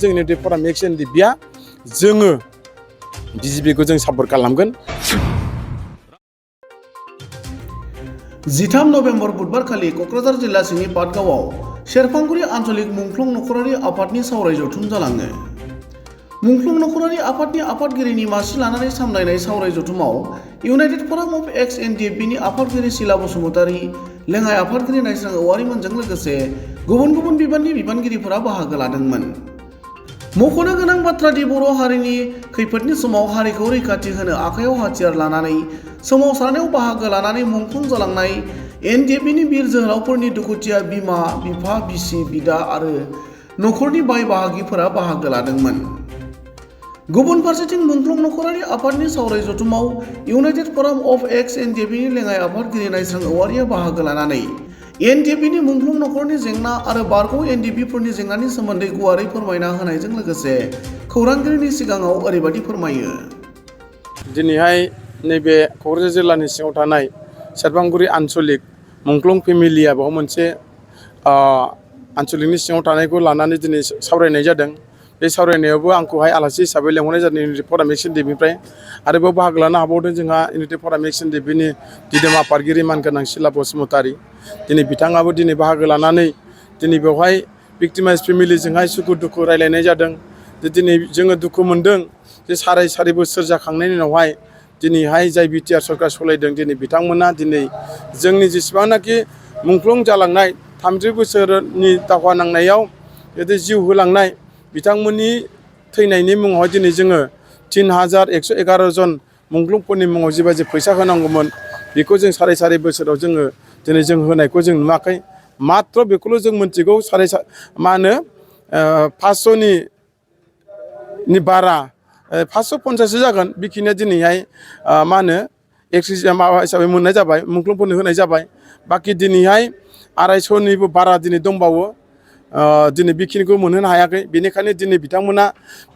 जोंनि डेफोरा मेक्सिन दिबिया जोङो बिजिबिखौ जों सापर्ट खालामगोन। 13 नभेम्बर बुधबार खालि क'क्राझार जिल्ला सिंनि पाटगावआव सेरफांगुरि आन्चलिक मुंख्लं नखरारि आफादनि सावराय जथुम जालाङो। मुंख्लं नखरारि आफादनि आफादगिरिनि मासि लानानै सामलायनाय सावराय जथुमाव इउनाइटेड फराम अफ एक्स एनडिएफबिनि आफादगिरि सिला बसुमतारी, लेङाइ आफादगिरि नायस्रां औवारिमोनजों लोगोसे गुबुन गुबुन बिबाननि बिबानगिरिफोरा बाहागो लादोंमोन। मख'नो गोनां बाथ्रा दि बर' हारिनि खैफोदनि समाव हारिखौ रैखाथि होनो आखायाव हाथियार लानानै सोमावसारनायाव बाहागो लानानै मुंख्लं जालांनाय एनडिएफबिनि बिर जोहोलावफोरनि दुखुथिया बिमा, बिफा, बिसि, बिदा आरो नखरनि बाय बाहागिफोरा बाहागो लादोंमोन। गुबुन फारसेथिं मुंख्लं नखरारि आफादनि सावराय जथुमाव इउनाइटेड फराम अफ एक्स एनडिएफबिनि लेङाइ आफादगिरि नायस्रां औवारिया बाहागो लानानै एनडिएफबिनि मुंख्लं नखरनि जेंना आरो बारग' एनडिएफबिफोरनि जेंनानि सोमोन्दै गुवारै फोरमायना होनायजों लोगोसे खौरांगिरिनि सिगाङाव ओरैबायदि फोरमायो। दिनैहाय नैबे क'क्राझार जिल्लानि सिङाव थानाय सेरफांगुरि आन्चलिक मुंख्लं फेमिलिया बाव मोनसे आन्चलिकनि सिङाव थानायखौ लानानै दिनै सावरायनाय जादों। बे सावरायनायावबो आंखौहाय आलासि हिसाबै लेंहरनाय जादों इउनाइटेड फराम एक्स एनडिएफबिनिफ्राय। आरोबाव बाहागो लानो हाबावदों जोंहा इउनाइटेड फराम एक्स एनडिएफबिनि दिदोम आफादगिरि मानगोनां सिला बसुमतारी। दिनै बिथाङाबो दिनै बाहागो लानानै दिनै बेवहाय भिक्टिमाइज फेमिलिजोंहाय सुखु दुखु रायलायनाय जादों। दिनै जोङो दुखु मोनदों जे साराय बोसोर जाखांनायनि उनावहाय दिनैहाय जाय बिटिआर सरकार सलायदों दिनै बिथांमोना दिनै जोंनि जेसेबांनाखि मुंख्लं जालांनाय 30 बोसोरनि दावहा नांनायाव जिउ होलांनाय बिथांमोननि थैनायनि मुङावहाय दिनै जोङो 3111 जन मुंख्लंफोरनि मुङाव जिबायदि फैसा होनांगौमोन बेखौ जों साराय बोसोराव जोङो दिनै जों होनायखौ जों नुवाखै। मात्र बेखौल' जों मिथिगौ 500नि बारा 550 जागोन बेखिनिया दिनैहाय एक्सिस माबा हिसाबै मोननाय जाबाय, मुंख्लंफोरनो होनाय जाबाय। बाखि दिनैहाय 250निबो बारा दिनै दंबावो। दिनै बेखिनिखौ मोनहोनो हायाखै। बेनिखायनो दिनै बिथांमोना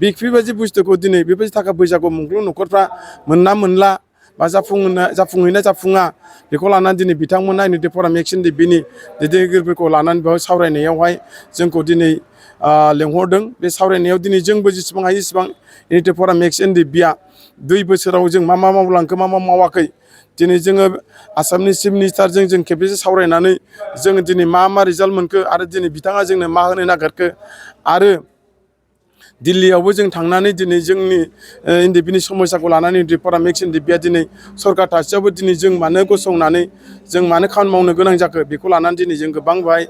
बेफोरबायदि बुस्थुखौ दिनै बेबायदि थाखा फैसाखौ मुंख्लं न'खरफ्रा मोनला बा जाफुंहैना जाफुङा बेखौ लानानै दिनै बिथांमोना इउनाइटेड फराम एक्स एनडिएफबिनि दैदेनगिरिफोरखौ लानानै बेवहाय सावरायनायावहाय जोंखौ दिनै लेंहरदों। बे सावरायनायाव दिनै जोंबो जेसेबां हायो एसेबां इउनाइटेड फराम एक्स एनडिएफबिया 2 बोसोराव जों मा मावलांखो मा मावाखै दिनै जोङो आसामनि चिफ मिनिस्टारजों जों खेबसे सावरायनानै जोङो दिनै मा रिजाल्ट मोनखो आरो दिनै बिथाङा जोंनो मा होनो नागिरखो आरो दिल्लीयावबो जों थांनानै दिनै जोंनि एनडिएफबिनि समस्याखौ लानानै इउनाइटेड फराम एक्स एनडिएफबिया दिनै सरकार थासेयावबो दिनै जों मानो गसंनानै जों मानो खामानि मावनो गोनां जाखो बेखौ लानानै दिनै जों गोबां बेवहाय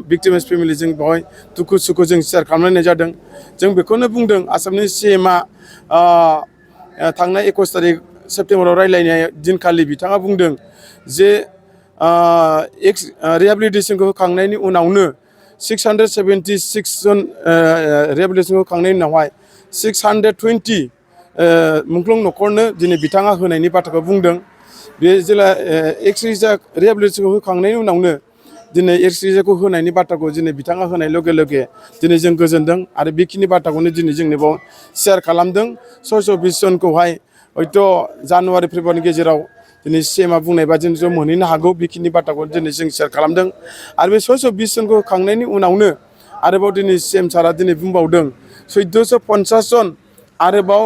भिक्टिमाइज फेमिलि जों बेवहाय दुखु सुखु जों शेयार खालामलायनाय जादों। जों बेखौनो बुंदों आसामनि CMआ थांनाय 21 तारिख सेप्तेम्बराव रायलायनाय दिनखालि बिथाङा बुंदों जे रिहेबिलिटेसनखौ होखांनायनि उनावनो 676 जन रिहेबिलिटेसनखौ होखांनायनि उनावहाय 620 मुंख्लं न'खरनो दिनै बिथाङा होनायनि बाथ्राखौ बुंदों। बे जेला रिहेबिलिटेसनखौ होखांनायनि उनावनो दिनै एक्सरेखौ होनायनि बाथ्राखौ दिनै बिथाङा होनाय लगे लगे दिनै जों गोजोनदों आरो बेखिनि बाथ्राखौनो दिनै जोंनि बाव शेयार खालामदों। 620 जनखौहाय हयथ' जानुवारि फेब्रुवारिनि गेजेराव दिनै CMआ बुंनाय बादिनो ज' मोनहैनो हागौ बेखिनि बाथ्राखौ दिनै जों शेयार खालामदों। आरो बे 620 जनखौ होखांनायनि उनावनो आरोबाव दिनै CM सारा दिनै बुंबावदों 1450 जन आरोबाव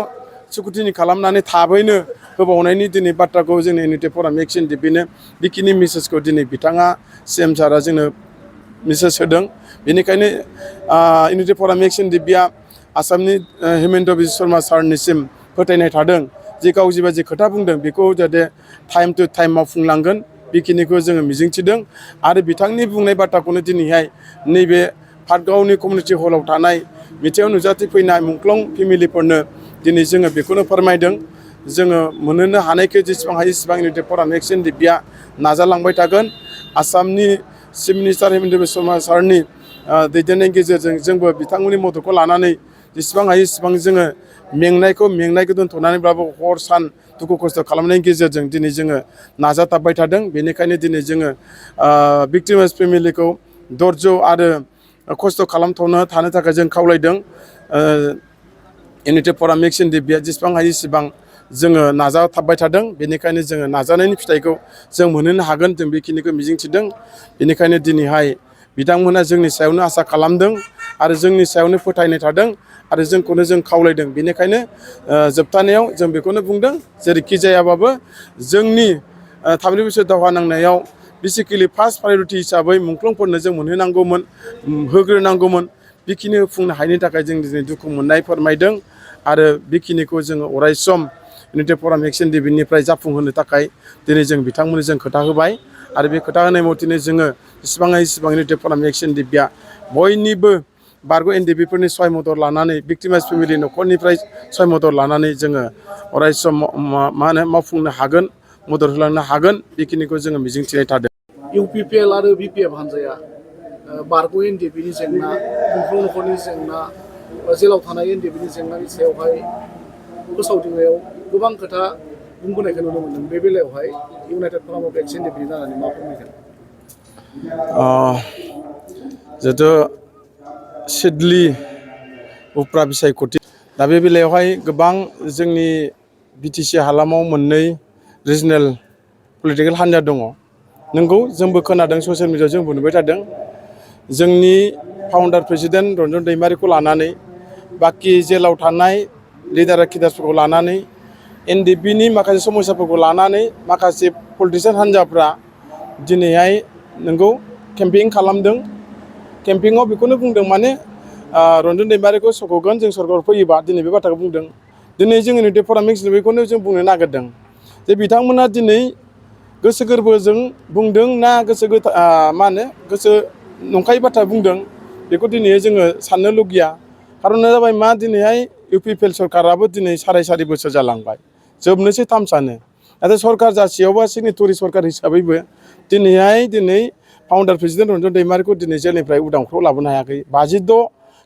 सुकुटिनि खालामनानै थाबैनो होबावनायनि दिनै बाथ्राखौ जोंनि इउनाइटेड फराम एक्स एनडिएफबिनो बेखिनि मेसेजखौ दिनै बिथाङा CM सारा जोंनो मेसेज होदों। बेनिखायनो इउनाइटेड फराम एक्स एनडिएफबिया आसामनि हिमन्त बिश्व शर्मा सारनिसिम फोथायनाय थादों जे गाव जिबायदि खोथा बुंदों बेखौ जाहाथे टाइम टु टाइम मावफुंलांगोन बेखिनिखौ जोङो मिजिंथिदों। आरो बिथांनि बुंनाय बाथ्राखौनो दिनैहाय नैबे पाटगावनि कमिउनिटि हलाव थानाय मिथिंगायाव नुजाथिफैनाय मुंख्लं फेमिलिफोरनो दिनै जोङो बेखौनो फोरमायदों। जोङो मोनहोनो हानायखौ जेसेबां हायो एसेबां इउनाइटेड फराम एक्स एनडिएफबिया नाजालांबाय थागोन। आसामनि चिफ मिनिस्टार हिमन्त बिश्व शर्मा सारनि दैदेननायनि गेजेरजों जोंबो बिथांमोननि मददखौ लानानै जेसेबां हायो एसेबां जोङो मेंनायखौ दोनथ'नानैब्लाबो हर सान दुखु खस्थ' खालामनायनि गेजेरजों दिनै जोङो नाजाथाबबाय थादों। बेनिखायनो दिनै जोङो भिक्टिमाइज फेमिलिखौ धैर्य आरो खस्थ' खालामथ'नो थानो थाखाय जों खावलायदों। इउनाइटेड फराम एक्स एनडिएफबिया जेसेबां हायो एसेबां जोङो नाजाथाबबाय थादों। बेनिखायनो जोङो नाजानायनि फिथाइखौ जों मोनहोनो हागोन जों बेखिनिखौ मिजिंथिदों। बेनिखायनो दिनैहाय बिथांमोना जोंनि सायावनो आसा खालामदों आरो जोंनि सायावनो फोथायनाय थादों आरो जोंखौनो जों खावलायदों। बेनिखायनो जोबथानायाव जों बेखौनो बुंदों जेरैखि जायाबाबो जोंनि 30 बोसोर दावहा नांनायाव बेसिकेलि फार्स्ट प्रायरिटि हिसाबै मुंख्लंफोरनो जों मोनहोनांगौमोन, होग्रोनांगौमोन। बेखिनि होफुंनो हायैनि थाखाय जों दिनै दुखु मोननाय फोरमायदों आरो बेखिनिखौ जोङो अरायसम इउनाइटेड फराम एक्सन डिबिनिफ्राय जाफुंहोनो थाखाय दिनै जों बिथांमोननो जों खोथा होबाय आरो बे खोथा होनाय मथेनो जोङो जेसेबां हायो एसेबां इउनाइटेड फराम एक्सन डिबिया बयनिबो बारग' एनडिबिफोरनि सहाय मदद लानानै भिक्टिमाइज फेमिलि न'खरनिफ्राय सहाय मदद लानानै जोङो अरायसम मावफुंनो हागोन, मदद होलांनो हागोन बेखिनिखौ जोङो मिजिंथिनाय थादों। इउपिपिएल आरो बिपिएफ हान्जाया बारग' एनडिबिनि जेंना, मुंख्लं न'खरनि जेंना, जेलाव थानाय एनडिबिनि जेंनानि सायावहाय फोसावदिंनायाव गोबां खोथा बुंबोनायखौ नुनो मोन्दों। बे बेलायावहाय इउनाइटेड फराम अफ एक्सन डिबि जानानै मा फोरमायगोन? जिहेथु सिडली उफ्रा बिसायख'थि दा बे बेलायावहाय गोबां जोंनि बिटिसि हालामाव मोननै रिजनेल पलिटिकेल हान्जा दङ। नंगौ जोंबो खोनादों, ससियेल मिडियायाव जोंबो नुबाय थादों। जोंनि फाउन्डार प्रेसिडेन्ट रन्जन दैमारिखौ लानानै बाखि जेलाव थानाय लिडार किडार्सफोरखौ लानानै एनडिबिनि माखासे समस्याफोरखौ लानानै माखासे पलिटिसियान हान्जाफ्रा दिनैहाय नंगौ केम्पेइन खालामदों। केम्पेइनाव बेखौनो बुंदों माने रन्जन दैमारिखौ सख'गोन जों सरकार फैयोबा दिनै बे बाथ्राखौ बुंदों। दिनै जों इउनाइटेड फराम एक्सन डिबिखौनो जों बुंनो नागिरदों जे बिथांमोना दिनै गोसो गोरबोजों बुंदों ना गोसो नंखाय बाथ्रा बुंदों बेखौ दिनै जोङो साननो लुगैया। खारना जाबाय मा दिनैहाय इउपिपिएल सरकाराबो दिनै 4.5 बोसोर जालांबाय, जोबनोसै थामसानो। नाथाय सरकार जासेयावबा सिगनेटरि सरकार हिसाबैबो दिनै फाउन्डार प्रेसिडेन्ट रन्जन दैमारिखौ दिनै जेलनिफ्राय उदांफ्राव लाबोनो हायाखै। 56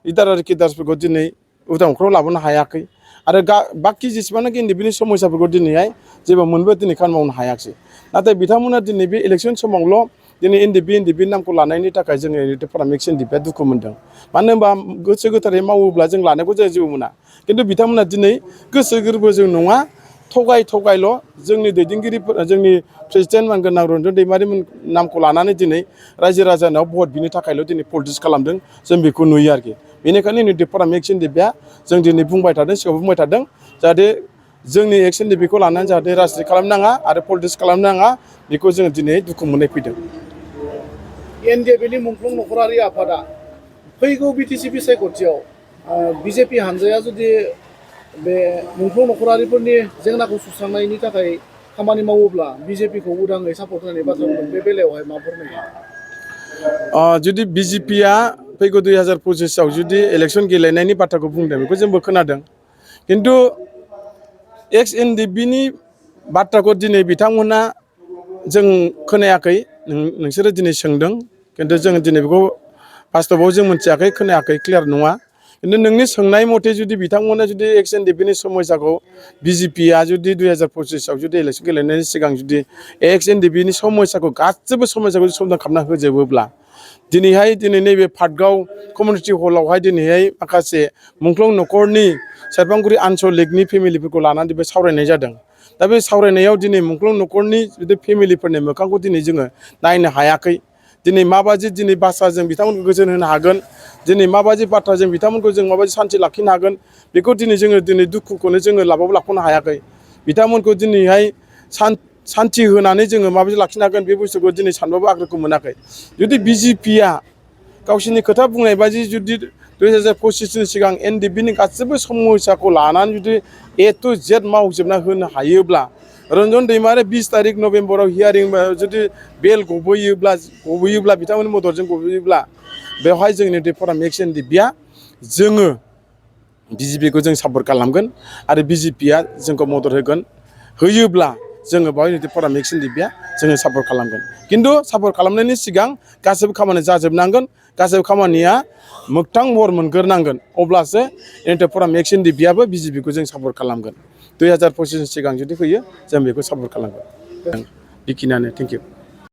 लिडार आरो किडार्सफोरखौ दिनै उदांफ्राव लाबोनो हायाखै आरो बाखि जेसेबांनाखि एनडिबिनि समस्याफोरखौ दिनैहाय जेबो मोनबो दिनै खामानि मावनो हायाखै। नाथाय बिथांमोना दिनै बे इलेक्सन समावल' दिनै एनडिबि नामखौ लानायनि थाखाय जोङो इउनाइटेड फराम एक्सन डिबिया दुखु मोनदों। मानो होनबा गोसो गोथारै मावोब्ला जों लानायखौ जों जेबो मोना, खिन्थु बिथांमोना दिनै गोसो गोरबोजों नङा, थगायल' जोंनि दैदेनगिरिफोर, जोंनि प्रेसिडेन्ट मानगोनां रन्जन दैमारि नामखौ लानानै दिनै रायजो राजानाव भट बिनो थाखायल' दिनै पलिटिक्स खालामदों, जों बेखौ नुयो आरोखि। बेनिखायनो इउनाइटेड फराम एक्सन डिबिया जों दिनै बुंबाय थादों, सिगाङाव बुंबाय थादों जाहाथे जोंनि एक्सन डिबिखौ लानानै जाहाथे राजनिति खालामनाङा आरो पलिटिक्स खालामनाङा, बेखौ जोङो दिनै दुखु मोननाय फैदों। एनडिबिनि मुंख्लं नखरारि आफादा फैगौ बिटिसि बिसायख'थियाव बिजेपि हान्जाया जुदि बे मुंख्लं नखरारिफोरनि जेंनाखौ सुस्रांनायनि थाखाय खामानि मावोब्ला बिजेपिखौ उदाङै सापर्ट होनायनि बाथ्रा बुंदों। बे बेलायावहाय मा फोरमायगोन? जुदि बिजेपिया फैगौ 2025आव जुदि इलेक्सन गेलेनायनि बाथ्राखौ बुंदों, बेखौ जोंबो खोनादों। खिन्थु एक्स एनडिबिनि बाथ्राखौ दिनै बिथांमोना जों खोनायाखै, नोंसोरो दिनै सोंदों, खिन्थु जों दिनै बेखौ बास्तबाव जों मिथियाखै, खोनायाखै, क्लियार नङा। खिन्थु नोंनि सोंनाय मथे जुदि बिथांमोना जुदि एक्स एनडिबिनि समस्याखौ बिजेपिया जुदि 2025आव जुदि इलेक्सन गेलेनायनि सिगां जुदि एक्स एनडिबिनि समस्याखौ गासैबो समस्याखौ समाधान खालामना होजोबोब्ला दिनैहाय नैबे पाटगाव कमिउनिटि हलावहाय दिनैहाय माखासे मुंख्लं न'खरनि सेरफांगुरि आन्सलिकनि फेमिलिफोरखौ लानानै बे सावरायनाय जादों। दा बे सावरायनायाव दिनै मुंख्लं न'खरनि जुदि फेमिलिफोरनि मोखांखौ दिनै जोङो नायनो हायाखै। दिनै माबायदि दिनै बाथ्राजों बिथांमोनखौ गोजोन होनो हागोन, दिनै माबायदि बाथ्राजों बिथांमोनखौ जों माबायदि सान्थि लाखिनो हागोन, बेखौ जोङो दुखुखौनो जोङो लाबाबो लाख'नो हायाखै। बिथांमोनखौ दिनैहाय सान्थि होनानै जोङो माबायदि लाखिनो हागोन बे बुस्थुखौ दिनै सानबाबो आगोरखौ मोनाखै। जुदि बिजेपिया गावसोरनि खोथा बुंनाय बायदि जुदि 2025नि सिगां एनडिबिनि गासैबो समस्याखौ लानानै जुदि ए टु जेड मावजोबना होनो हायोब्ला, रन्जन दैमारि 20 तारिख नभेम्बराव हियारिं जुदि बेल गबोयोब्ला बिथांमोननि मददजों गबोयोब्ला, बेवहाय जोंनि इउनाइटेड फराम एक्सन डिबिया जोङो बिजेपिखौ जों सापर्ट खालामगोन आरो बिजेपिया जोंखौ मदद होयोब्ला जोङो बेवहाय इउनाइटेड फराम एक्सन डिबिया जोङो सापर्ट खालामगोन। खिन्थु सापर्ट खालामनायनि सिगां गासैबो खामानिया जाजोबनांगोन, गासैबो खामानिया मोगथां महर मोनग्रोनांगोन, अब्लासो इउनाइटेड फराम एक्सन डिबियाबो बिजेपिखौ जों सापर्ट खालामगोन। 2025नि सिगां जुदि फैयो जों बेखौ सापर्ट खालामगोन। बेखिनियानो, थेंक इउ।